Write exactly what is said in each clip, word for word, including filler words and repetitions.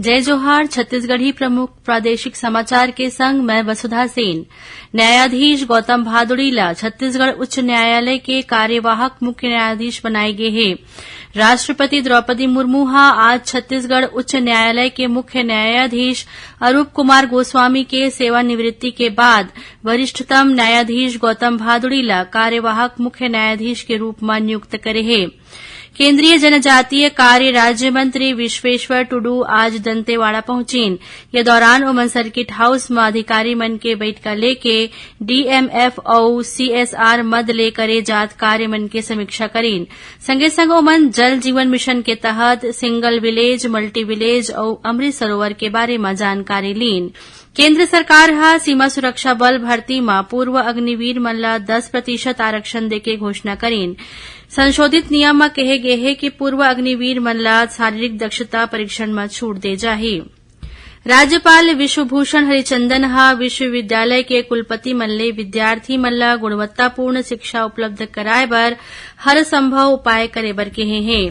जय जोहार। छत्तीसगढ़ी प्रमुख प्रादेशिक समाचार के संग मैं वसुधा सेन। न्यायाधीश गौतम भादुड़ी ला छत्तीसगढ़ उच्च न्यायालय के कार्यवाहक मुख्य न्यायाधीश बनाए गे हे। राष्ट्रपति द्रौपदी मुर्मू हा आज छत्तीसगढ़ उच्च न्यायालय के मुख्य न्यायाधीश अरूप कुमार गोस्वामी के सेवानिवृत्ति के बाद वरिष्ठतम न्यायाधीश गौतम भादुड़ी ला कार्यवाहक मुख्य न्यायाधीश के रूप म नियुक्त करे हे। केंद्रीय जनजातीय कार्य राज्य मंत्री विश्वेश्वर टुडू आज दंतेवाड़ा पहुंचिन। ये दौरान ओमन सर्किट हाउस म अधिकारी मन के बैठका लेके डीएमएफ अउ सीएसआर मद ले करे जात कार्य मन के समीक्षा करिन। संगे संग ओमन जल जीवन मिशन के तहत सिंगल विलेज, मल्टी विलेज अउ अमृत सरोवर के बारे म जानकारी लीन। केंद्र सरकार ह सीमा सुरक्षा बल भर्ती म पूर्व अग्निवीर मन ल दस प्रतिशत आरक्षण देके घोषणा करिन। संशोधित नियम म कहे गे हे कि पूर्व अग्निवीर मन ल शारीरिक दक्षता परीक्षण म छूट दे जाही। राज्यपाल विश्वभूषण हरिचंदन ह विश्वविद्यालय के कुलपति मन ले विद्यार्थी मन ल गुणवत्तापूर्ण शिक्षा उपलब्ध कराए बर हर संभव उपाय करे बर कहे हे।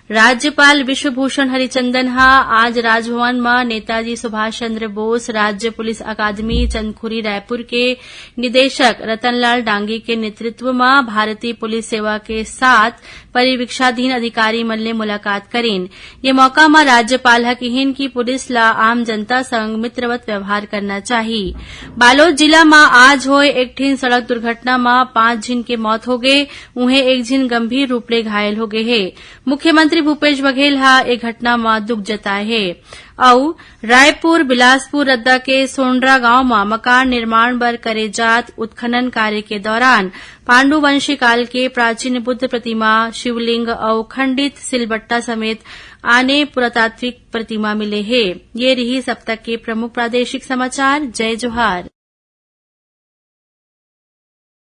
राज्यपाल विश्वभूषण हरिचंदन ह आज राजभवन म नेताजी सुभाष चंद्र बोस राज्य पुलिस अकादमी चंदखुरी रायपुर के निदेशक रतनलाल डांगी के नेतृत्व म भारतीय पुलिस सेवा के सात परिवीक्षाधीन अधिकारी मन ले मुलाकात करिन। ये मौका म राज्यपाल ह किहिन कि पुलिस ला आम जनता संग मित्रवत व्यवहार करना चाही। बालोद जिला म आज होए एक ठिन सड़क दुर्घटना म पांच झिन के मौत होगे, उहें एक झिन गंभीर रूप ले घायल होगे हे। मुख्यमंत्री भूपेश बघेल ह ए घटना म दुख जताए हे। अउ रायपुर बिलासपुर रद्दा के सोंडरा गांव म मकान निर्माण बर करे जात उत्खनन कार्य के दौरान पांडुवंशी काल के प्राचीन बुद्ध प्रतिमा, शिवलिंग अउ खंडित सिलबट्टा समेत आने पुरातात्विक प्रतिमा मिले हे। ये रिहिस अब तक के प्रमुख प्रादेशिक समाचार। जय जोहार।